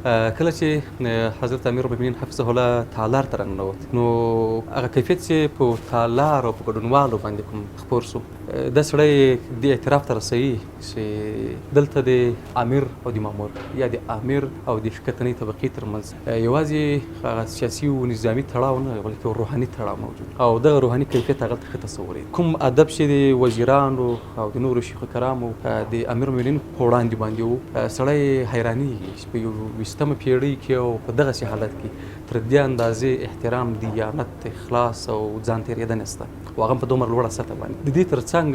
کله چې حضرت امیر المؤمنین حفظه الله تالار ته راننوت، نو هغه کیفیت چې په تالار او په ګډونوالو باندې کوم خپور شو، دا سړی دې اعتراف ته رسوي چې دلته د امیر او د مامور یا د امیر او د ښکتنۍ طبقې ترمنځ یوازې هغه سیاسي او نظامي تړاو نه، بلکې روحاني تړاو موجود او دغه روحاني کیفیت هغلته ښه تصورېږي. کوم ادب چې د وزیرانو او د نورو شیخ کرامو د امیر المؤمنین په وړاندې باندې وو، سړی حیرانېږي چې په یوویشتمه پېړۍ کې او په دغسې حالت کې تر دې اندازې احترام، دیانت، اخلاص او ځان تېرېدنې شته، او هغه هم په دومره لوړه سطح باندې. د دې ترڅنګ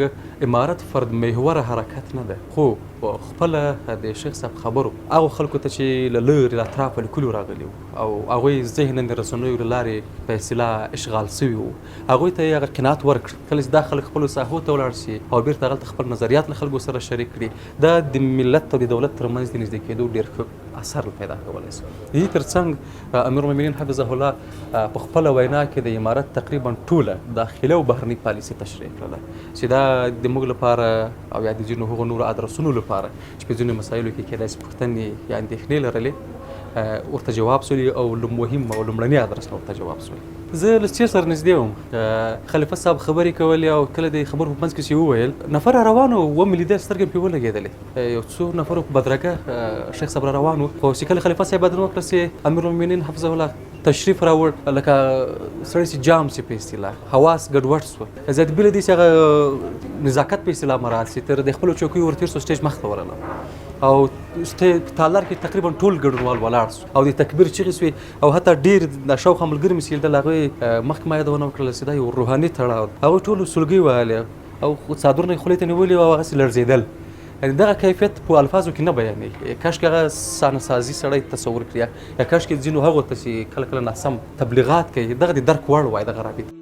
امارت فرد محوره حرکت نه ده، خو په خپله د شیخ صاحب خبرو هغو خلکو ته چې له لرې له اطرافه له کلیو راغلي وو او هغوی ذهناً د رسنیو له لارې په اصطلاح اشغال شوي وو، هغوی ته یې هغه قناعت ورکړ. کله چې دا خلک خپلو ساحو ته ولاړ شي او بېرته هغلته خپل نظریات له خلکو سره شریک کړي، دا د ملت او د دولت ترمنځ د نږدې کېدو ډېر ښه اثر پیدا کولی شي. د دې ترڅنګ امیرالمؤمنین حفظه الله په خپله وینا کې د امارت تقریبا ټوله داخلي او بهرنۍ پالیسي تشریح کړله، چې دا د موږ لپاره او یا د ځینو هغو نورو ادرسونو لپاره چې په ځینو مسایلو کې کېدای شي پوښتنې یا اندېښنې لرلې، ورته جواب سولې او له مهم او لومړني ادرس نه ورته جواب سولې. زه له سټیج سره نږدې وم، خلیفه صاحب خبرې کولې او کله د خبرو په منځ کې چې وویل، نفر را روان و، ومې لیدل، سترګې مې پرې ولګېدلې. یو څو نفرو په بدرګه شیخ صاحب را روان و، خو چې کله خلیفه صاحب بدن وکړه چې امیرالمؤمنین حفظه الله تشریف راوړ، لکه سړی چې جام سي په اصطلاح، حواس ګډوډ سول. زیات بې له دې چې هغه نزاکت په اصطلاح مراعات سي، تر د خپلو چوکیو ور تېر سو، سټیج مخ ته ورغلم او تالار کې تقریبا ټول ګډونوال ولاړ سو او د تکبیر چیغې سوې، او حتی ډېر د شاوخوا ملګري مې چې لیدل هغوی مخکې ما یادونه وکړله چې دا یو روحاني تړاو دی، هغوی ټولو سلګۍ وهلې او څادرونه یې خولې ته نیولي وو او هغسې لړزېدل. یعنې دغه کیفیت په الفاظو کې نه بیانېږي. کاشکې هغه صحنه سازي سړی تصور کړي، یا کاشکې ځینو هغو ته چې کله کله ناسم تبلیغات کوي دغه د درک وړ وای دغه رابطه.